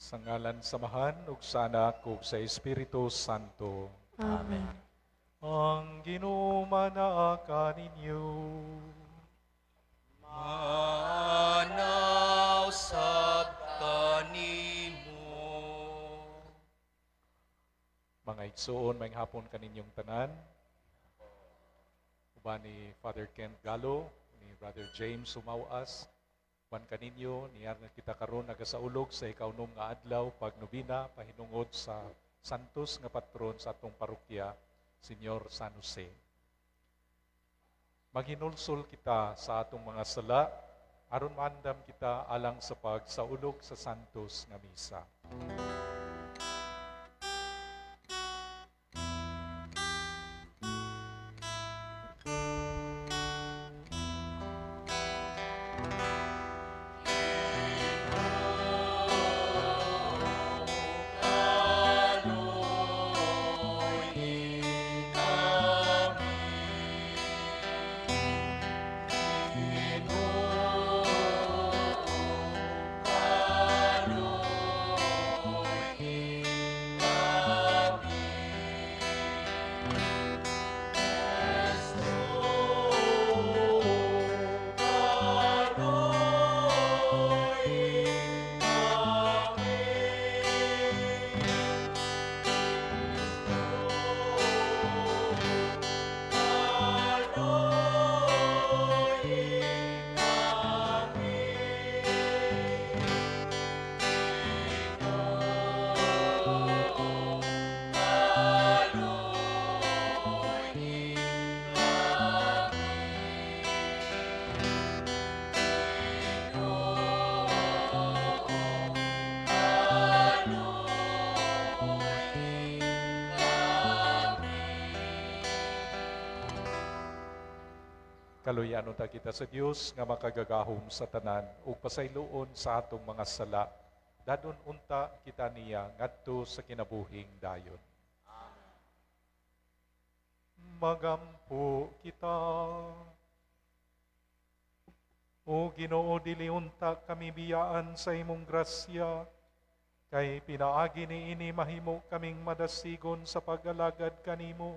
Sa ngalan sa Amahan, ug sa Anak, ug sa Espiritu Santo. Amen. Ang Ginoo manaa kaninyo. Maanaw sab kanimo. Mga igsoon, maayong hapon kaninyong tanan. Uban ni Father Kent Galo, ni Brother James Sumawas, uban kaninyo, niari na kita karon nagasaulog sa ikaunom nga adlaw pagnobina pahinungod sa santos nga patron sa atong parokya, Senyor San Jose. Maghinulsol kita sa atong mga sala aron maandam kita alang sa pagsaulog sa santos nga misa. Kaloy kami. Ginoo, kaloy kami. Kristo, kaloy kami. Kaloy kami. Ginoo, kaloy kami. Ginoo, kaloy kami. Kaluyan unta kita sa Dios nga makagagahom sa tanan ug pasayloon sa atong mga sala. Dadon unta kita niya ngadto sa kinabuhing dayon. Magampo kita. O Ginoo, dili unta kami biyaan sa imong grasya, kay pinaagi niini mahimo kaming madasigon sa pag-alagad kanimo,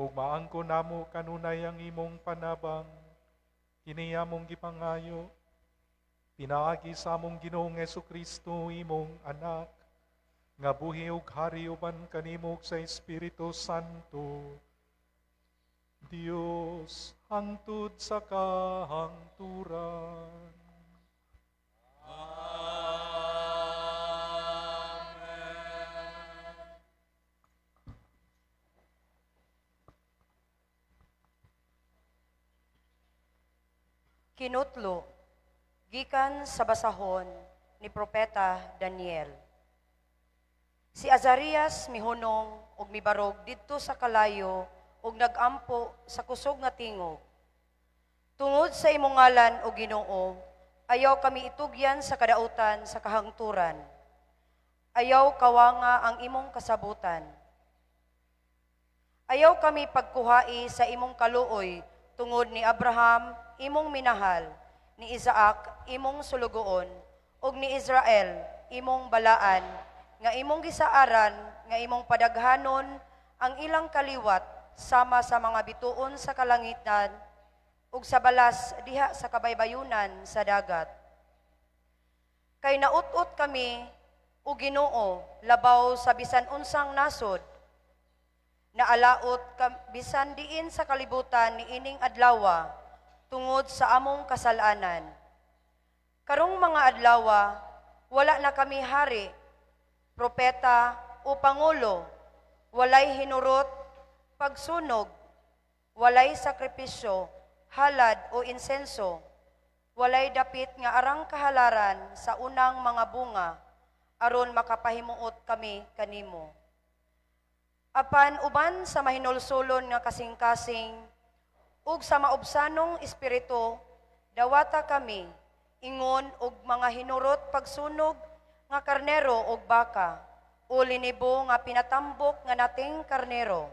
ug maangko namo kanunay ang imong panabang. Kini among gipangayo, pinaagi sa among Ginoong Hesukristo, imong anak, nga buhi ug hari uban kanimo sa Espiritu Santo, Dios, hangtod sa kahangturan. Amen. Kinutlo, gikan sa basahon ni Propeta Daniel. Si Azarias mihunong ug mibarog didto sa kalayo ug nagampo sa kusog nga tingog. Tungod sa imong ngalan, o Ginoo, ayaw kami itugyan sa kadautan sa kahangturan. Ayaw kawanga ang imong kasabutan. Ayaw kami pagkuhai sa imong kaluoy tungod ni Abraham, imong minahal, ni Isaac, imong sulugoon, ug ni Israel, imong balaan, nga imong gisaaran, nga imong padaghanon ang ilang kaliwat sama sa mga bituon sa kalangitan ug sa balas diha sa kabaybayunan sa dagat. Kay naut-ot kami, o Ginoo, labaw sa bisan unsang nasod. Naalaot bisan diin sa kalibutan niining adlawa tungod sa among kasalanan. Karong mga adlawa, wala na kami hari, propeta o pangulo, walay hinurot, pagsunog, walay sakripisyo, halad o insenso, walay dapit nga arang kahalaran sa unang mga bunga, aron makapahimuot kami kanimo. Apan uban sa mahinulsulon nga kasing-kasing ug sa maubsanong espiritu, dawata kami ingon og mga hinurot pagsunog nga karnero og baka o linibo nga pinatambok nga nating karnero.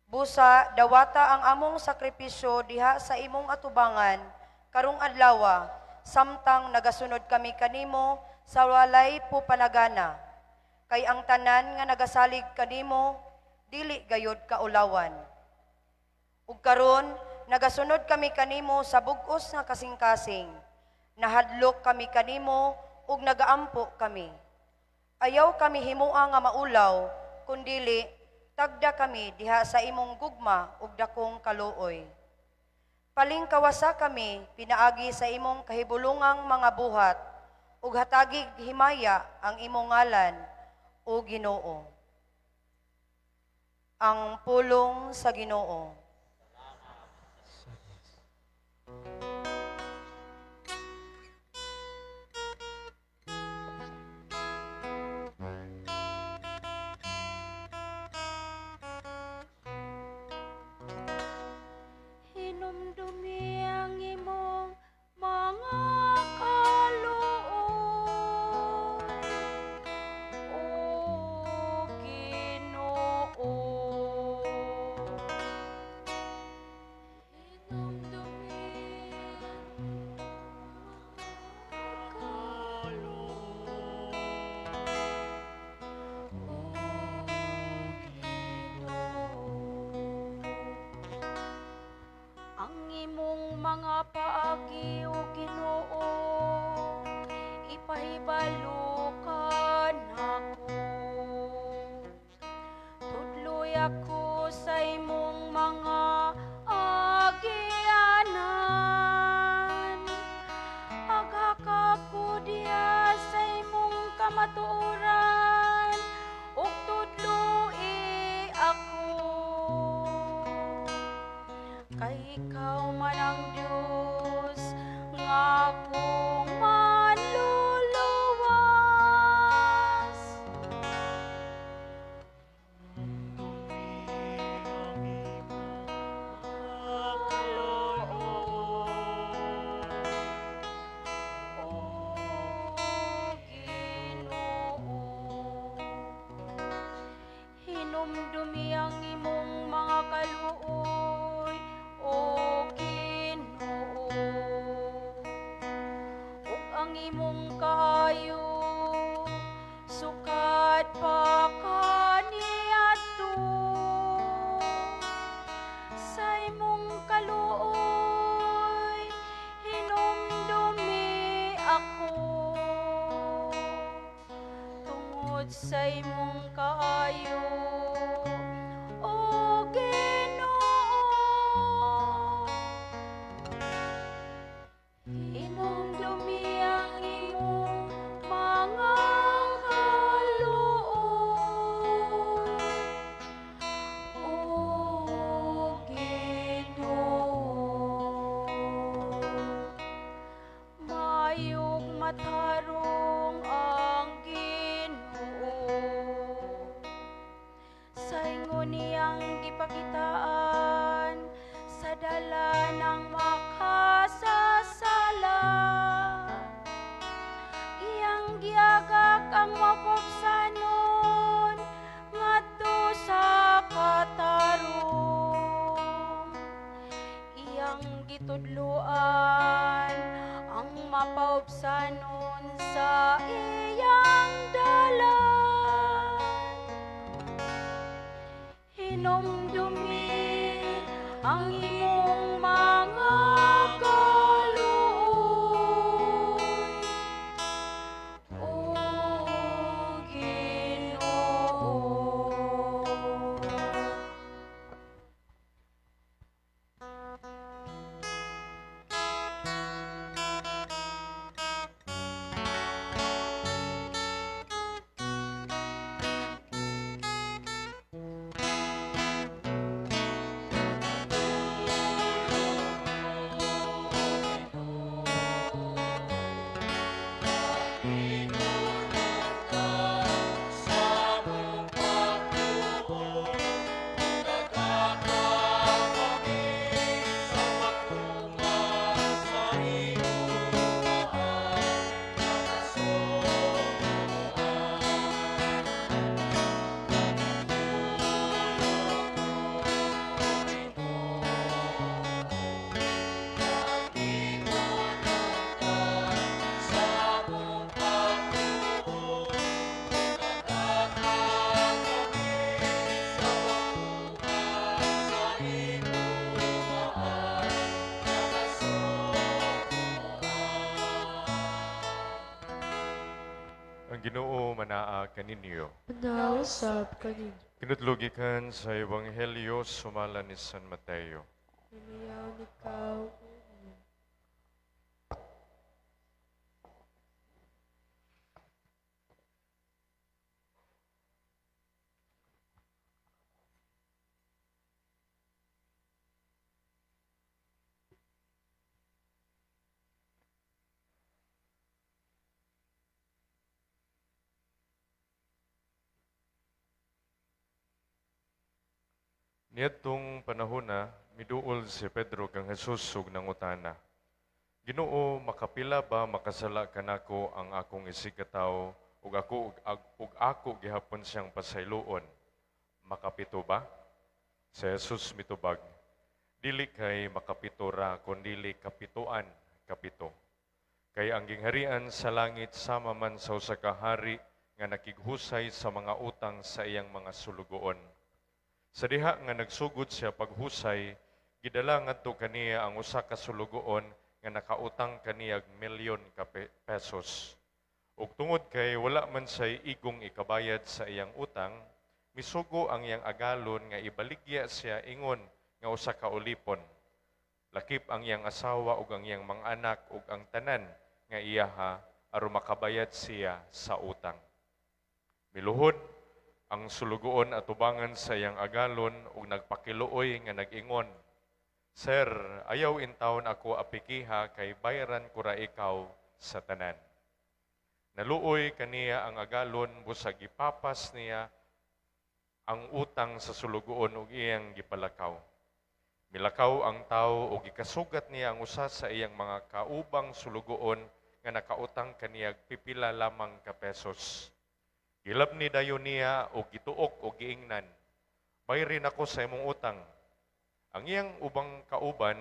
Busa dawata ang among sakripisyo diha sa imong atubangan karong adlawa, samtang nagasunod kami kanimo sa walay pupanagana, kay ang tanan nga nagasalig kanimo dili gayud kaulawan. Ug karon nagasunod kami kanimo sa bug-os nga kasing-kasing. Nahadlok kami kanimo ug nagaampo kami. Ayaw kami himua nga maulaw, kundili tagda kami diha sa imong gugma ug dakong kaluoy. Palingkawasa kami pinaagi sa imong kahibulungang mga buhat ug hatagig himaya ang imong ngalan, o Ginoo. Ang pulong sa Ginoo. Sa Diyos. Hinumdumi ang imong mga kaluoy, O Ginoo. Hinumdumi ang kaluoy, O Ginoo. Ang imong mga paagi, O Ginoo, ipahibalo kanako. Tudloy ako sa imong mga agianan. Aghaka ko diha sa imong kamatuoran, ug tudloi ako. Kay ikaw man ang Diyos nga akong manluluwas. O Ginoo. Hinumdumi ang imong mga kaluoy, O Ginoo, ug ang imong kaayo sukad pa kaniadto. Sa imong kaluoy, hinumdumi ako, tungod sa imong kaayo, O Ginoo. Hinumdumi ang imong mga kaluoy, O Ginoo. Maayog matarong ang Ginoo sa ingon niyang gipakitaan sa dalan ang makasasala. Iyang giagak ang mapaubsanon ngadto sa katarong. Iyang gitudloan ang mapaubsanon sa iyang dalan. Hinumdumi ang imong mga kaluoy, O Ginoo. Ang Ginoo manaa kaninyo. Manaa usab kaninyo. Kinutlo gikan sa Ebanghelyo sumala ni San Mateo. Himayaon ikaw, O Ginoo. Niadtong panahona, miduol si Pedro kang Jesus ug nangutana, Ginoo, makapila ba makasala kanako ang akong isigkatawo ug ako gihapon siyang pasayloon? Makapito ba? Si Jesus mitubag, dili kay makapito ra kundili kapituan kapito. Kay ang gingharian sa langit sama man sa usa ka hari nga nakighusay sa mga utang sa iyang mga sulugoon. Sa diha nga nagsugod siya paghusay, gidala ngadto kaniya ang usa ka sulugoon nga nakautang kaniyag milyon ka pesos. Ug tungod kay wala man siya'y igong ikabayad sa iyang utang, misugo ang iyang agalon nga ibaligya siya ingon nga usa ka ulipon. Lakip ang iyang asawa ug ang iyang mga anak ug ang tanan nga iyaha aron makabayad siya sa utang. Miluhod ang sulugoon atubangan sa iyang agalon ug nagpakiluoy nga nag-ingon, Sir, ayaw intawon ako apikiha kay bayaran ko ra ikaw sa tanan. Naluoy kaniya ang agalon busag gipapas niya ang utang sa sulugoon ug iyang gipalakaw. Milakaw ang tawo ug gikasugat niya ang usa sa iyang mga kaubang sulugoon nga nakautang kaniyag pipila lamang ka pesos. Gilabni dayon niya og gituok og giingnan, Bayrin ako sa imong utang. Ang iyang ubang kauban,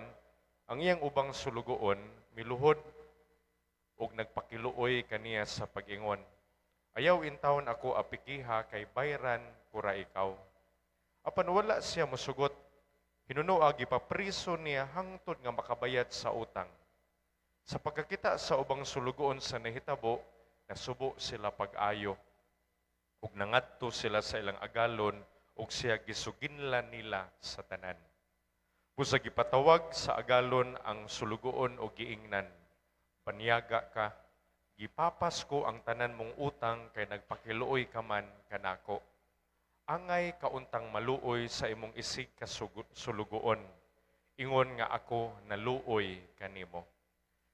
ang iyang ubang sulugoon, miluhod og nagpakiluoy kaniya sa pag-ingon, Ayaw intawon ako apikiha kay bayran ko ra ikaw. Apan wala siya mosugot, hinunoa gipapriso niya hangtod nga makabayad sa utang. Sa pagkakita sa ubang sulugoon sa nahitabo, nasubo sila pag-ayo. Ug nangadto sila sa ilang agalon ug siya gisuginlan nila sa tanan. Busa gipatawag sa agalon ang sulugoon og giingnan, Banyaga ka, gipapas ko ang tanan mong utang kay nagpakiluoy ka man kanako. Angay kauntang maluoy sa imong isig ka sulugoon, ingon nga ako naluoy kanimo.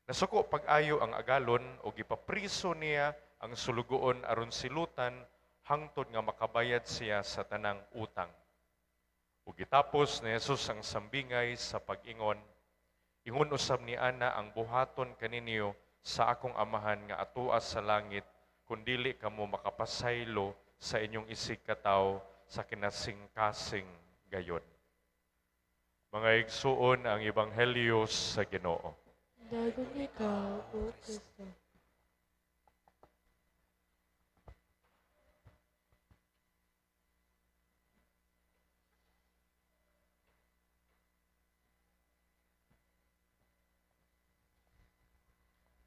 Nasuko pag-ayo ang agalon o gipapriso niya ang sulugoon aron silutan hangtod nga makabayad siya sa tanang utang. Ug gitapos ni Jesus ang sambingay sa pag-ingon, Ingon usab ni ana ang buhaton kaninyo sa akong amahan nga atoa sa langit, kun dili kamo makapasaylo sa inyong isig katawo sa kinasingkasing gayon. Mga igsuon, ang Ebanghelyo sa Ginoo. Dagon ikaw, O Kristo.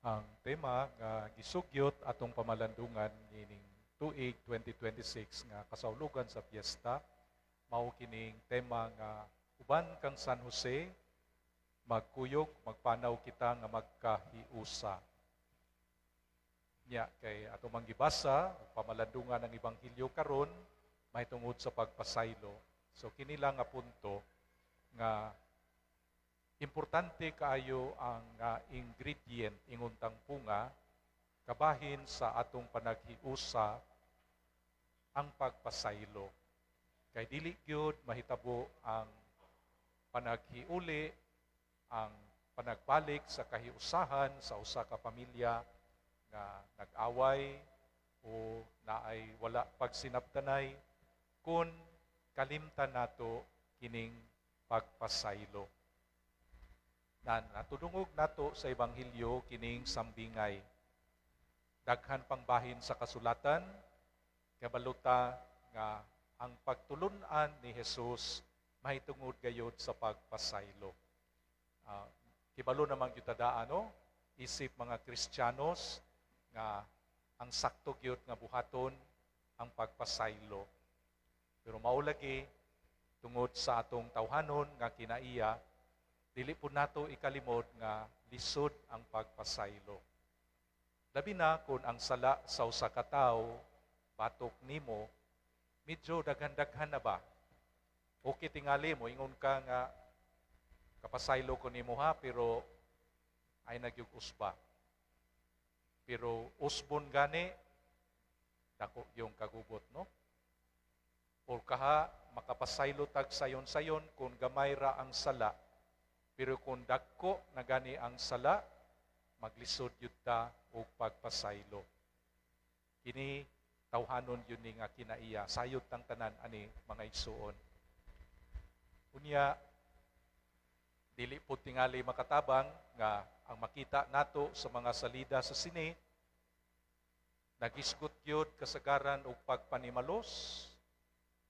Ang tema nga gisugyot atong pamalandungan nining tuig 2026 nga kasaulugan sa piyesta, mao kining tema nga uban kang San Jose, magkuyog, magpanaw kita nga magkahiusa. Nya kay ato mang gibasa pamalandungan ang ebanghelyo karon mahitungod sa pagpasaylo. So kini lang nga punto nga importante kaayo ang ingredient inguntang punga kabahin sa atong panaghiusa ang pagpasaylo. Kay dili gyud mahitabo ang panaghiuli, ang panagbalik sa kahiusahan sa usa ka pamilya nga nag-away o naay wala pagsinabtanay kun kalimtan nato kining pagpasaylo. Na natudungog nato sa Ebanghelyo kining sambingay. Daghan pang bahin sa kasulatan, kabaluta nga ang pagtulun-an ni Jesus mahitungod gayod sa pagpasaylo. Kibalo namang gyud ta no? Isip mga Kristiyanos nga Ang sakto gyud nga buhaton ang pagpasaylo. Pero mao lagi, tungod sa atong tawhanon nga kinaiya, dili po nato ikalimod nga lisod ang pagpasaylo. Labi na kung ang sala sa usa ka tawo batok nimo medyo daghan-daghan na ba. Okay tingali mo ingon ka nga kapasaylo ko nimo ha, pero ay nagyug usba. Pero usbon gani, dako yung kagubot, no? Or kaha makapasaylo tag sayon-sayon kung gamay ra ang sala. Pero kung dagko na gani ang sala, maglisod yun ta og pagpasaylo. Kini tawhanon yun ni nga kinaiya, sayod tang tanan ani, mga igsuon. Unya, dili po tingali makatabang nga ang makita nato sa mga salida sa sine, nagisgot gyud kasagaran og pagpanimalos.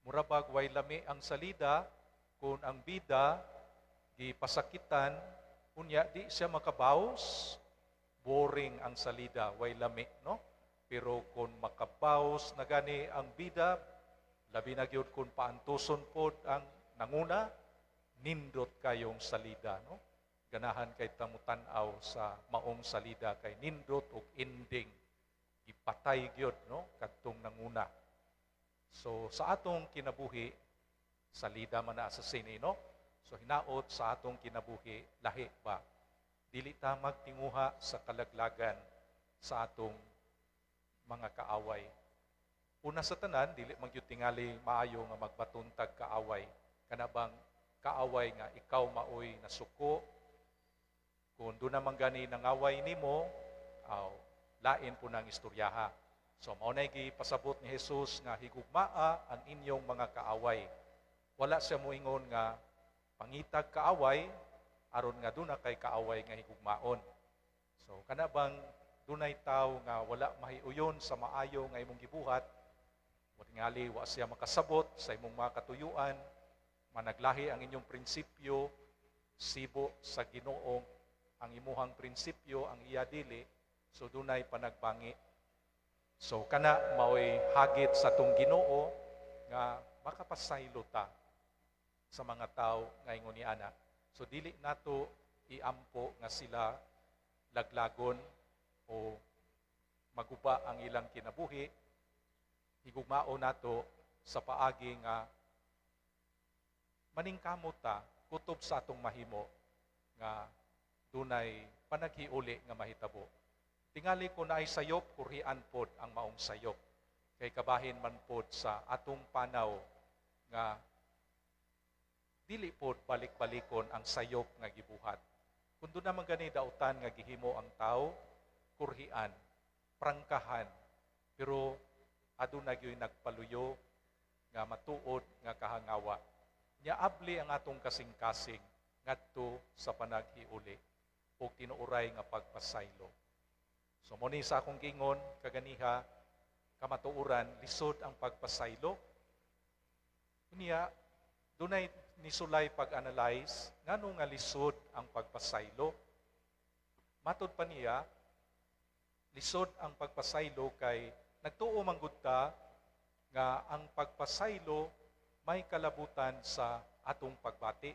Murabag way lami ang salida kung ang bida gipasakitan, unya di siya makabaws. Boring ang salida, way lami, no? Pero kung makabaws na gani ang bida, labi na gyud kung paantuson pod ang nanguna, nindot kayong salida, no? Ganahan kay tamutan-aw sa maong salida kay nindot og ending, gipatay gyud, no, kadtong nanguna. So sa atong kinabuhi, salida man na sa sine, no? So hinaot sa atong kinabuhi lahi ba, dili ta magtinguha sa kalaglagan sa atong mga kaaway. Una sa tanan, dili man gyud tingali maayo nga magbatuntag kaaway. Kana bang kaaway nga ikaw maoy nasuko, kung doon naman gani nangaway nimo, aw, lain po ng istoryaha. So mao na gipasabot ni Jesus nga higugmaa ang inyong mga kaaway. Wala siya moingon nga pangitag kaaway aron nga duna kay kaaway nga higugmaon. So kana bang dunay tawo nga wala mahiuyon sa maayo nga imong gibuhat, tingali wa siya makasabot sa imong mga katuyuan, managlahi ang inyong prinsipyo, sibo sa Ginoo ang imuhang prinsipyo, ang iya dili, so dunay panagbangi. So kana maoy hagit sa tong Ginoo nga makapasaylo ta sa mga tao nga ingon ni ana. So dili nato iampo nga sila laglagon o maguba ang ilang kinabuhi. Higugmao nato sa paagi nga maningkamot ta kutob sa atong mahimo nga dunay panaghiuli nga mahitabo. Tingali ko naay sayop, kurhian pod ang maong sayop. Kay kabahin man pod sa atong panaw nga dili pod balik-balikon ang sayop nga gibuhat. Kung doon naman gani dautan nga gihimo ang tao, kurhian, prangkahan, pero aduna gyud nagpaluyo nga matuod nga kahangawa. Nya abli ang atong kasing-kasing ngadto sa panaghiuli o tinuoray nga pagpasaylo. So mo ni sa akong gingon kaganiha, kamatuoran lisod ang pagpasaylo. Unya dunay nisulay pag-analyze ngano nga lisod ang pagpasaylo. Matod pa niya, lisod ang pagpasaylo kay nagtuo man gud ta nga ang pagpasaylo may kalabutan sa atong pagbati.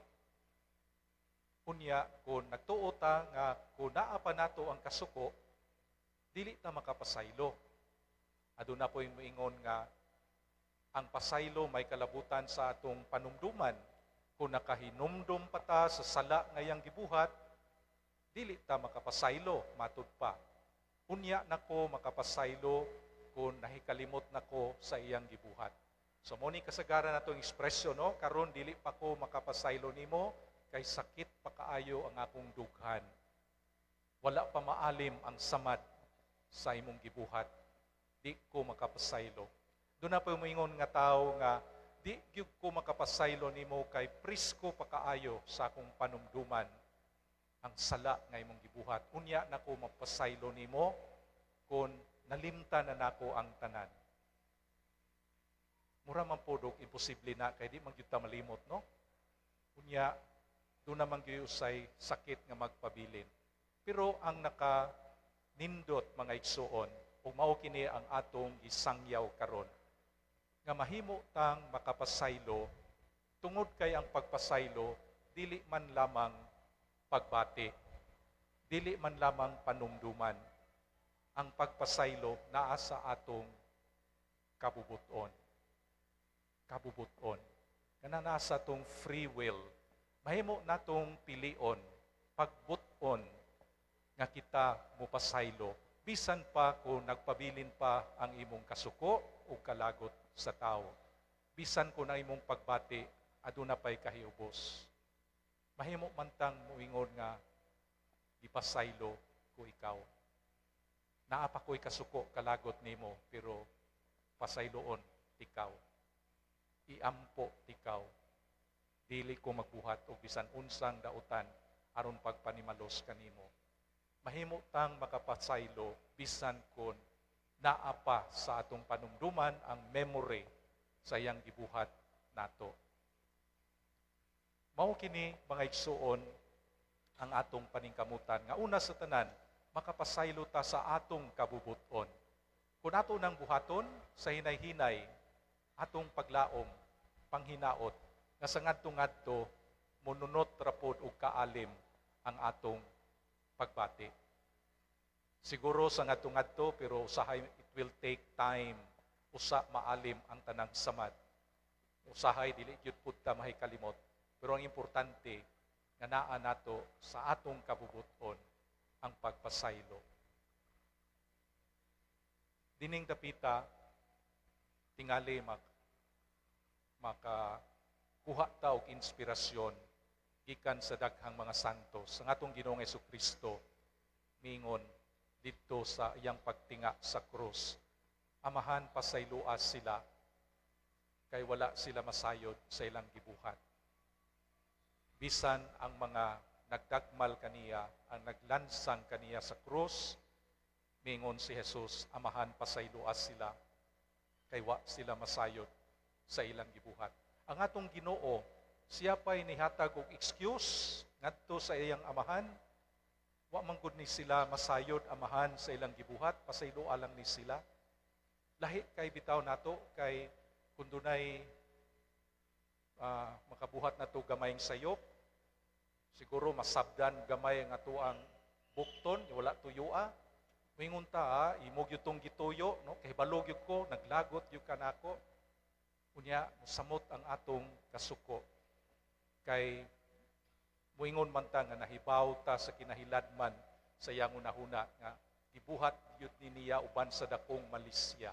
Unya, kung nagtuo ta nga kung naa pa nato ang kasuko, dili ta makapasaylo. Aduna po'y moingon nga ang pasaylo may kalabutan sa atong panumduman. Kung nakahinumdum pa ta sa sala nga iyang gibuhat, dili ta makapasaylo, matud pa. Unya nako makapasaylo kung nahikalimot nako sa iyang gibuhat. So mo ni kasagaran natong ekspresyon, no? Karon dili pa ko makapasaylo nimo kay sakit pa kaayo ang akong dughan. Wala pa maalim ang samad sa imong gibuhat. Di ko makapasaylo. Doon na po moingon nga tao nga di gyud ko makapasaylo nimo kay presko pa kaayo sa akong panumduman ang sala nga imong gibuhat. Unya nako mapasaylo nimo kung nalimtan na nako ang tanan. Mura man po dog imposible na kay di man gyud ta malimot, no? Unya doon naman gyud usay sakit nga magpabilin. Pero ang naka nindot, mga igsuon, Ug mao kini ang atong gisangyaw karon, nga mahimo tang makapasaylo tungod kay ang pagpasaylo dili man lamang pagbati, dili man lamang panumduman. Ang pagpasaylo naa sa atong kabubuton. Kabubuton. Kana naa sa atong free will. Mahimo natong pilion, pagbuton nga kita mupasaylo bisan pa kung nagpabilin pa ang imong kasuko o kalagot sa tao. Bisan kung ang imong pagbati aduna pay kahiubos. Mahimo man tang muingon nga gipasaylo ko ikaw. Naa pa ko'y kasuko, kalagot nimo, pero pasayloon ikaw. Iampo ikaw. Dili ko magbuhat og bisan unsang dautan aron pagpanimalos kanimo. Mahimo tang makapasaylo bisan kon naa pa sa atong panumduman ang memory sa iyang gibuhat nato. Mao kini, mga igsuon, ang atong paningkamutan nga una sa tanan makapasaylo ta sa atong kabubuton. Kung ato nang buhaton sa hinay-hinay, atong paglaom, panghinaot nga sa ngadto-ngadto mununot ra pod og kaalim ang atong pagbati. Siguro sa ngadto-ngadto, pero usahay it will take time usa maalim ang tanang samad. Usahay dili gyud pud ta mahikalimot. Pero ang importante nga naa nato sa atong kabubuton ang pagpasaylo. Dining dapita tingali makakuha ta og inspirasyon gikan sa daghang mga santos. Ang atong Ginoong Kristo miingon didto sa iyang pagtinga sa krus, "Amahan, pasayloa sila kay wala sila masayod sa ilang gibuhat." Bisan ang mga nagdagmal kaniya, ang naglansang kaniya sa krus, mingon si Jesus, "Amahan, pasayloa sila kay wa sila masayod sa ilang gibuhat." Ang atong Ginoo, siya pa'y nihatag og excuse ngadto sa iyang Amahan. "Wa man gud ni sila masayod, Amahan, sa ilang gibuhat, pasayloa lang ni sila." Lahi kay bitaw nato kay kung dunay makabuhat nato gamayng sayop, siguro masabdan gamay ang atoang bukton, wala tuyua. Moingon ta, "Ah, imo gyud tong gituyo, no? Kay balo gyud ko, naglagot gyud ka nako." Unya mosamot ang atong kasuko. Kay moingon man ta nga nahibaw ta sa kinahiladman sa iyang hunahuna nga gibuhat gyud ni niya uban sa dakong malisya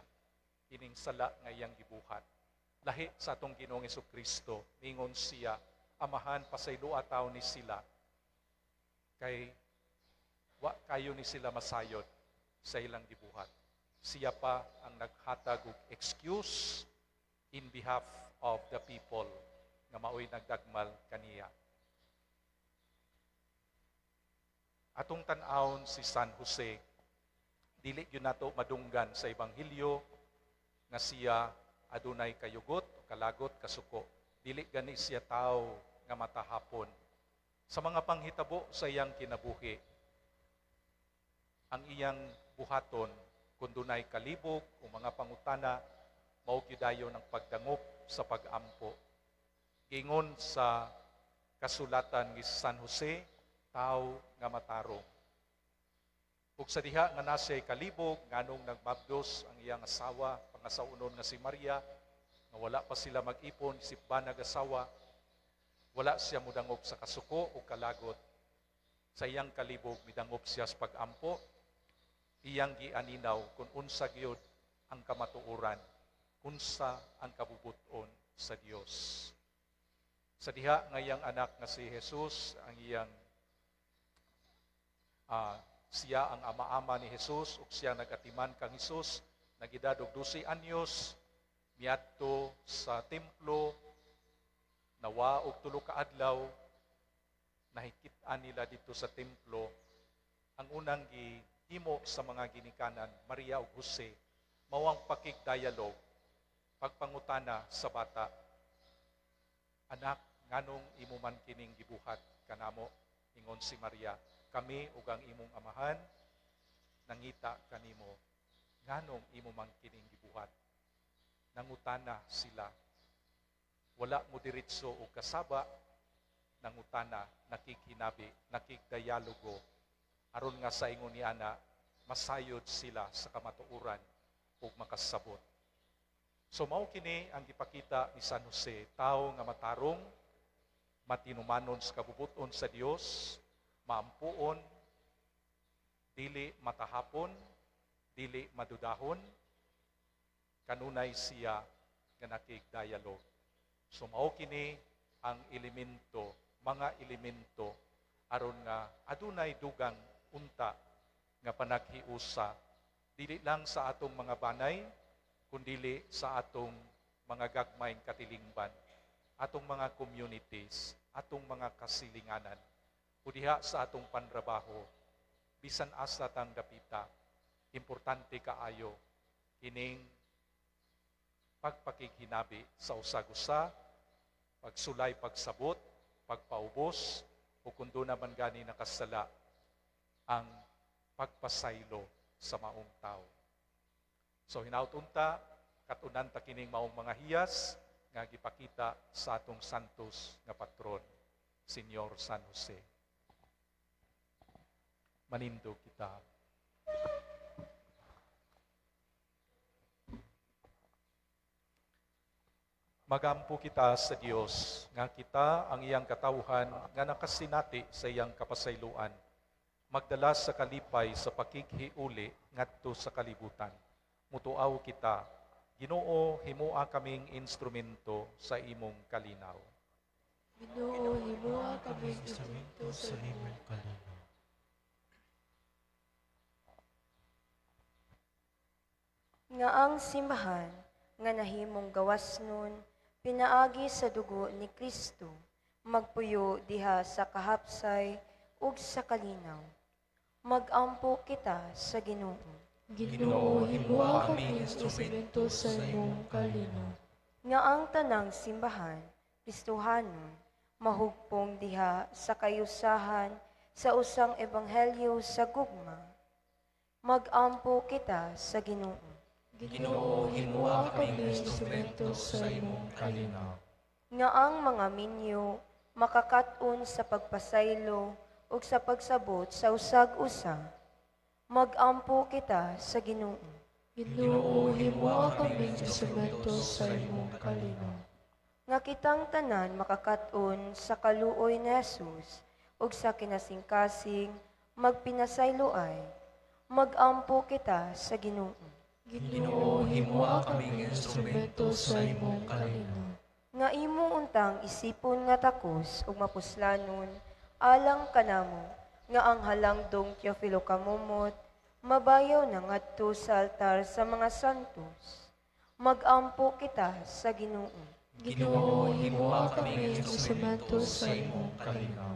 ining sala nga iyang gibuhat. Lahi sa atong Ginoong Kristo, ningon siya, "Amahan, pasayloa tawo ni sila kay wa kayo ni sila masayod sa ilang gibuhat." Siya pa ang naghatag og excuse in behalf of the people nga maoy nagdagmal kaniya. Atong tan-awon si San Jose, dili gyud nato madunggan sa ebanghelyo nga siya adunay kayugot, kalagot, kasuko. Dili gani siya tawo nga matahapon. Sa mga panghitabo sa iyang kinabuhi, ang iyang buhaton kung dunay kalibog o mga pangutana, mao gyud dayon ang pagdangop sa pag-ampo. Giingon sa kasulatan ni San Jose, tawo nga matarong. Ug sa diha nga nasa kalibog nganong nagmabdos ang iyang asawa, pangasawon nga si Maria, nga wala pa sila mag-ipon isip banag asawa, wala siya mudangop sa kasuko o kalagot. Sa iyang kalibog midangop siya sa pag-ampo, iyang gianinaw kung unsa gyud ang kamatuoran, unsa ang kabubuton sa Dios. Sa diha nga iyang anak nga si Jesus, ang iyang siya ang ama-ama ni Jesus ug siya nagatiman kang Jesus, nagedad og 12 anyos, miadto sa templo, nawa og 3 ka adlaw, nahikit-an nila dito sa templo. Ang unang gihimo sa mga ginikanan, Maria ug Jose, mao ang pakig-dialogue, pagpangutana sa bata, "Anak, nganong imo man kining gibuhat kanamo?" Ingon si Maria, "Kami ug ang imong amahan nangita kanimo, Nganong imo man kining gibuhat? Nangutana sila. Wala mo diretso og kasaba, nangutana, nakighinabi, nakigdialogo, aron nga sa ingon ni ana, masayod sila sa kamatuoran ug makasabot. So mao kini ang gipakita ni San Jose, tawo nga matarong, matinumanon sa kabubuton sa Dios, maampuon, dili matahapon, dili madudahon, kanunay siya nga nakig-dialogue. So mao kini ang elemento, mga elemento aron nga adunay dugang unta nga panaghiusa dili lang sa atong mga banay kundili sa atong mga gagmayng katilingban, atong mga communities, atong mga kasilinganan, o diha sa atong panrabaho, bisan asa tang dapita, importante kaayo kining pagpakighinabi sa usag-usa, pagsulay pagsabot, pagpaubos, o kung doon naman gani nakasala ang pagpasaylo sa maong tao. So hinaut unta, katunan ta kining maong mga hiyas nga gipakita sa atong santos nga patron, Senyor San Jose. Manindog kita. Magampo kita sa Dios nga kita ang iyang katawhan nga nakasinati sa iyang kapasayloan, magdala sa kalipay sa pakighiuli ngadto sa kalibutan. Mutuaw kita, Ginoo, himoa kaming instrumento sa imong kalinaw. Ginoo, himoa kaming instrumento sa imong kalinaw. Nga ang simbahan nga nahimong gawas nun, pinaagi sa dugo ni Kristo, magpuyo diha sa kahapsay ug sa kalinaw. Magampo kita sa Ginoo. Ginoo, himoa kaming instrumento sa imong kalinaw. Nga ang tanang simbahan, Kristohanon, mahugpong diha sa kayusahan sa usang ebanghelyo sa gugma. Magampo kita sa Ginoo. Ginoo, himoa kaming instrumento sa imong kalinaw. Nga ang mga minyo makakat-on sa pagpasaylo ug sa pagsabot sa usag-usa. Magampo kita sa Ginoo. Ginoo, himoa kaming instrumento sa imong kalinaw. Nga kitang tanan makakat-on sa kaluoy ni Jesus ug sa kinasingkasing magpinasayloay. Magampo kita sa Ginoo. Ginoo, himoa kaming instrumento sa imong kalinaw. Nga imo untang isipon nga takos ug mapuslanon alang kanamo nga ang halangdong Teofilo Camomot mabayaw na ngadto sa altar sa mga santos. Magampo kita sa Ginoo. Ginoo, himoa kaming instrumento sa imong kalinaw.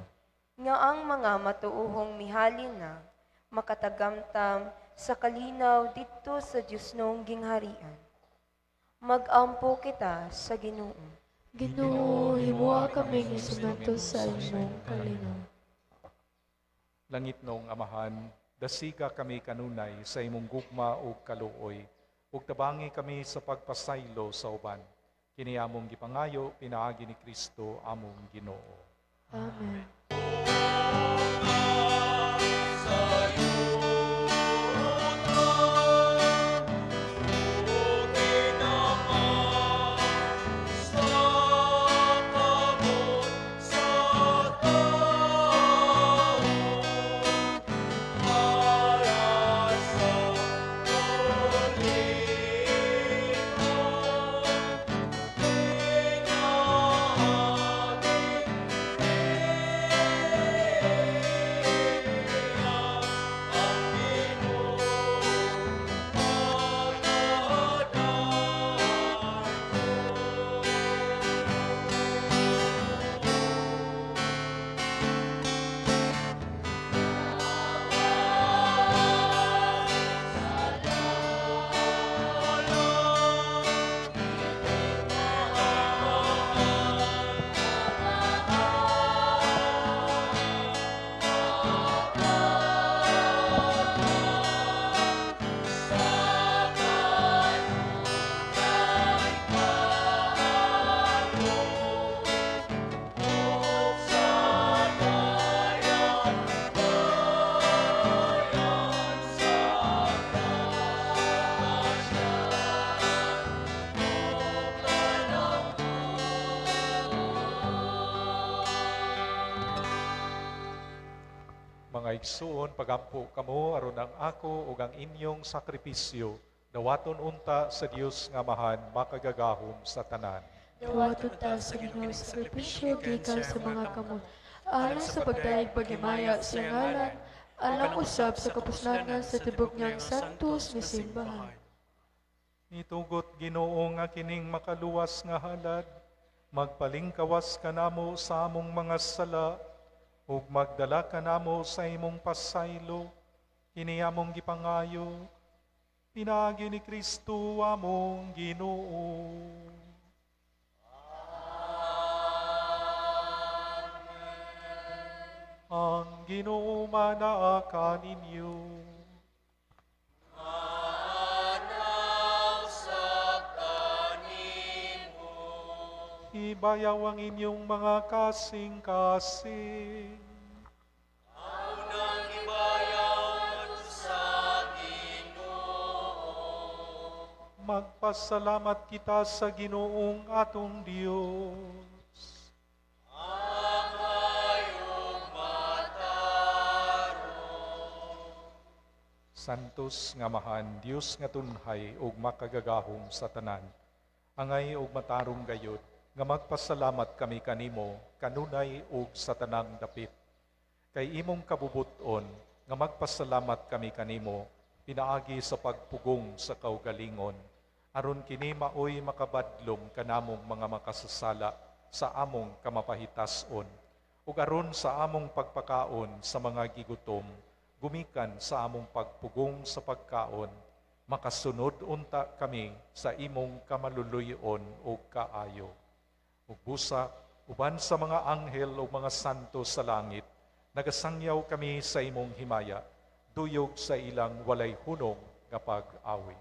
Nga ang mga matuohong mihali na makatagamtam sa kalinaw didto sa Diosnong gingharian. Magampo kita sa Ginoo. Ginoo, himoa kaming instrumento sa imong kalinaw. Langit noong Amahan, dasiga kami kanunay sa imong gugma ug kaluoy, ug tabangi kami sa pagpasaylo sa uban. Kini among gipangayo pinaagi ni Kristo among Ginoo. Amen. Thank you. Mga igsuon, pagampo kamo aron ang ako ug ang inyong sakripisyo dawaton unta sa Dios nga Amahan makagagahom sa tanan. Dawaton ta sa Ginoo sakripisyo gikan sa mga kamot, alang sa pagdayeg paghimaya sa iyang ngalan, alang usab sa kapuslanan sa tibok niyang santos nga simbahan. Nitugot Ginoo nga kining makaluwas nga halad, magpalingkawas kanamo sa among mga sala ug magdala kanamo sa imong pasaylo, kini among gipangayo pinaagi ni Kristo among Ginoo. Amen. Ang Ginoo manaa kaninyo. Ibayaw ang inyong mga kasing-kasing. Unang ibayaw sa Ginoo. Magpasalamat kita sa Ginoong atong Dios. Angayong matarong. Santos nga Amahan, Dios nga tunhay ug makagagahom sa tanan, angay ug matarong gayud nga magpasalamat kami kanimo kanunay ug sa tanang dapit. Kay imong kabubuton nga magpasalamat kami kanimo pinaagi sa pagpugong sa kaugalingon, aron kini maoy makabadlong kanamong mga makasasala sa among kamapahitason, ug aron sa among pagpakaon sa mga gigutom, gumikan sa among pagpugong sa pagkaon, makasunod unta kami sa imong kamaluluyon ug kaayo. Ug busa, uban sa mga anghel o mga santo sa langit, nagasangyaw kami sa imong himaya, duyog sa ilang walay hunong nga pag-awit.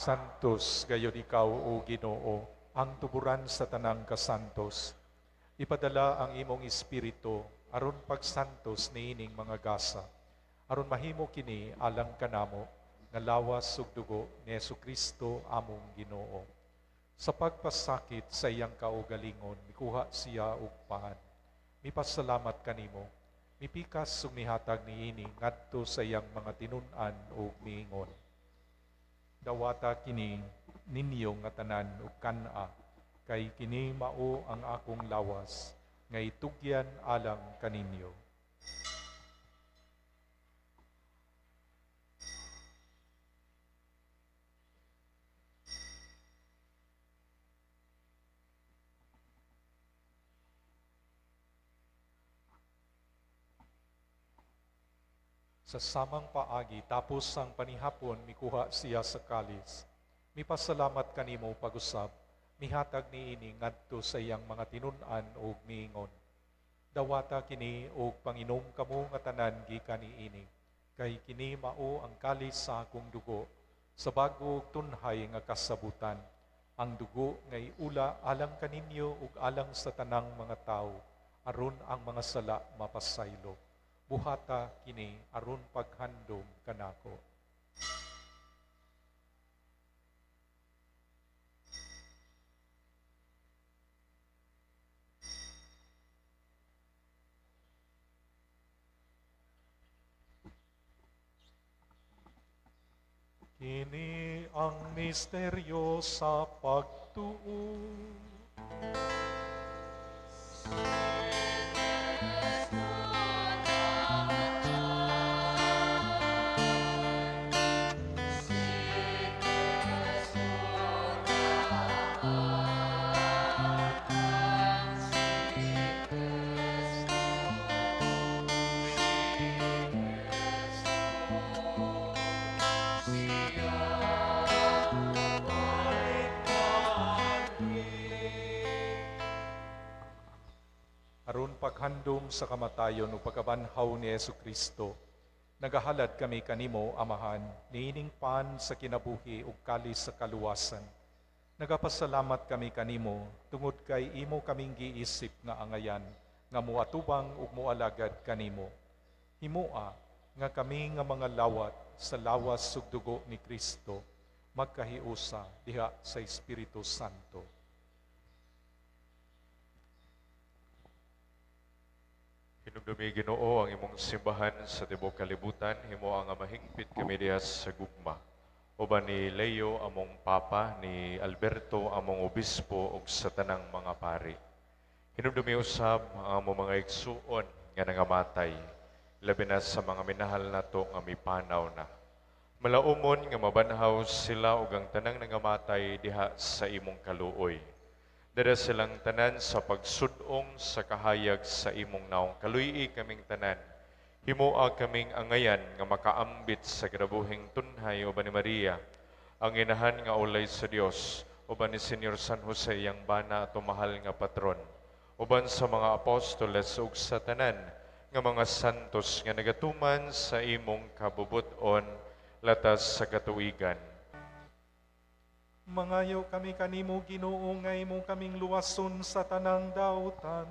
Santos gayon ikaw, o Ginoo, ang tuburan sa tanang kasantos. Ipadala ang imong espiritu aron pagsantos niining mga gasa, aron mahimo kini alang kanamo nga lawas ug dugo ni Hesukristo among Ginoo. Sa pagpasakit sa iyang kaugalingon, mikuha siya og paan. Mipasalamat kanimo, mipikas ug mihatag niini ngadto sa iyang mga tinun-an ug miingon. Dawata kini ninyo nga tanan ug kan-a, kay kini mao ang akong lawas nga itugyan alang kaninyo. Sa samang paagi, tapos ang panihapon, mikuha siya sa kalis. Mipasalamat kanimo pag-usab, mihatag niini ngadto sa iyang mga tinun-an ug miingon: Dawata kini ug panginom kamo nga tanan gikan niini, kay kini mao ang kalis sa akong dugo, sa bag-o ug tunhay nga kasabutan. Ang dugo nga iula alang kaninyo ug alang sa tanang mga tawo, aron ang mga sala mapasaylo. Buhata kini aron paghandom kanako. Kini ang misteryo sa pagtuo. Aron paghandom sa kamatayon o pagkabanhaw ni Jesucristo, nagahalad kami kanimo, Amahan, niining pan sa kinabuhi ug kalis sa kaluwasan. Nagapasalamat kami kanimo tungod kay imo kaming giisip nga angayan, nga muatubang ug mualagad kanimo. Himoa nga kami nga mga lawat sa lawas ug dugo ni Kristo magkahiusa diha sa Espiritu Santo. Hinumdumi Ginoo ang imong simbahan sa tibuok kalibutan, himoa nga mahingpit kami diha sa gugma. Uban ni Leo among Papa, ni Alberto among Obispo ug sa tanang mga pari. Hinumdumi usab ang among mga igsuon nga nangamatay, labi na sa mga minahal nato nga mipanaw na. Malaumon nga mabanhaw sila ug ang tanang nangamatay diha sa imong kaluoy. Dara silang tanan sa pagsudong sa kahayag sa imong naong. Kaluy-i kaming tanan. Himoa kaming angayan nga makaambit sa kinabuhing tunhay uban ni Maria, ang inahan nga ulay sa Dios, uban ni Senyor San Jose iyang bana ato mahal nga patron, uban sa mga apostoles ug sa tanan nga mga santos nga nagatuman sa imong kabubut-on latas sa katuigan. Mangayo kami kanimo, Ginoo, nga imo kaming luwason sa tanang dautan.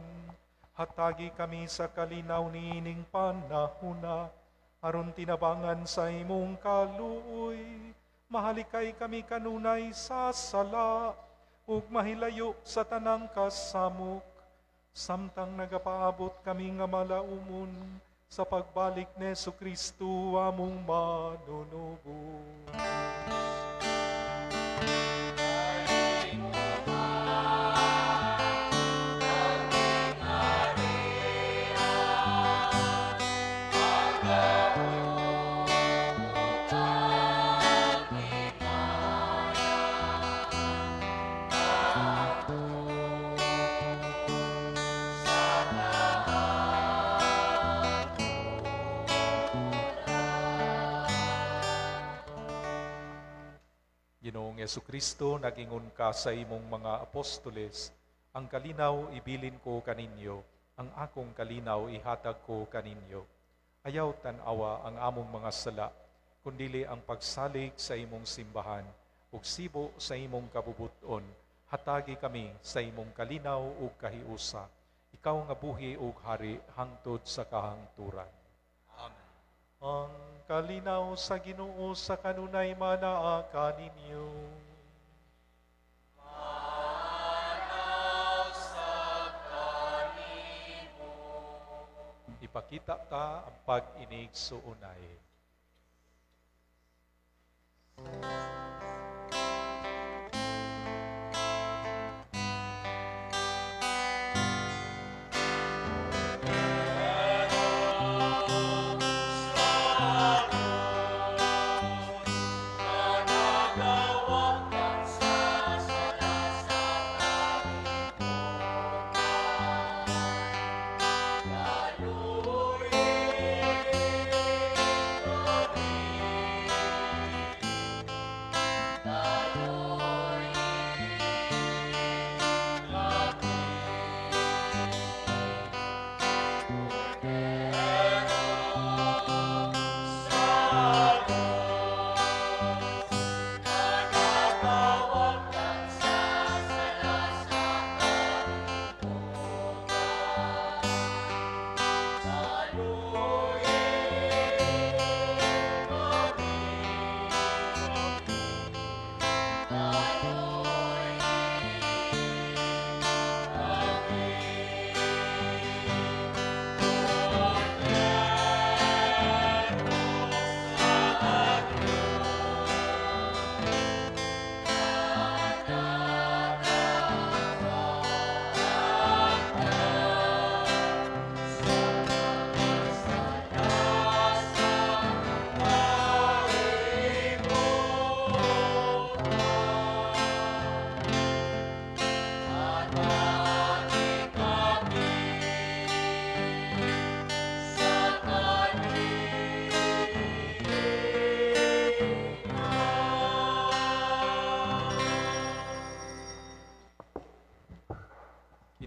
Hatagi kami sa kalinaw niining panahuna, aron tinabangan sa imong kaluoy. Mahalikay kami kanunay sa sala, ug mahilayo sa tanang kasamok. Samtang nagapaabot kami nga malaumon sa pagbalik ni Jesucristo among manunubos. Ginoong Jesucristo, nagingon ka sa imong mga apostoles, ang kalinaw ibilin ko kaninyo, ang akong kalinaw ihatag ko kaninyo. Ayaw tan-awa ang among mga sala, kundili ang pagsalig sa imong simbahan, ug sibo sa imong kabubuton, hatagi kami sa imong kalinaw ug kahiusa. Ikaw nga buhi ug hari hangtod sa kahangturan. Amen. Ang kalinaw sa Ginoo sa kanunay manaa kaninyo. Manaw sa kanimo. Ipakita ta ang pag-inig suunay.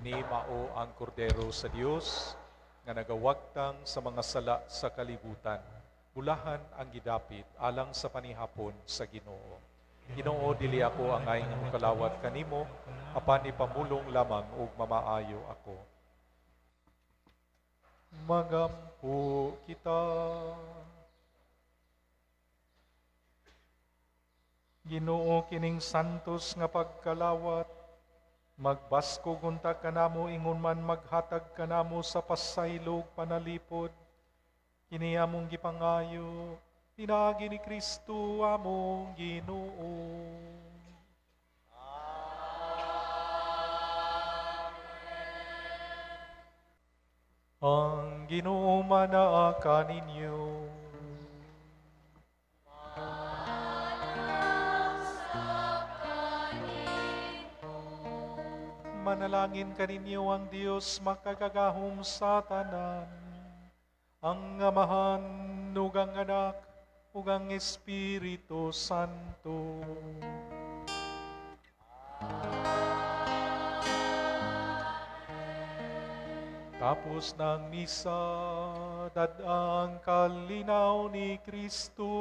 Kini mao ang Kordero sa Dios nga nagawagtang sa mga sala sa kalibutan. Bulahan ang gidapit alang sa panihapon sa Ginoo. Ginoo, dili ako angay nga mokalawat kanimo, apan ipamulong lamang ug mamaayo ako. Magampo kita. Ginoo, kining santos nga pagkalawat, magbaskog unta kanamo ingon man maghatag kanamo sa pasaylo ug panalipod. Kini among gipangayo pinaagi ni Kristo among Ginoo. Ang Ginoo manaa kaninyo. Manalangin kaninyo ang Dios makagagahom sa tanan, ang Amahan ug ang Anak ug ang Espiritu Santo. Tapos ng misa, dad-ang kalinaw ni Kristo.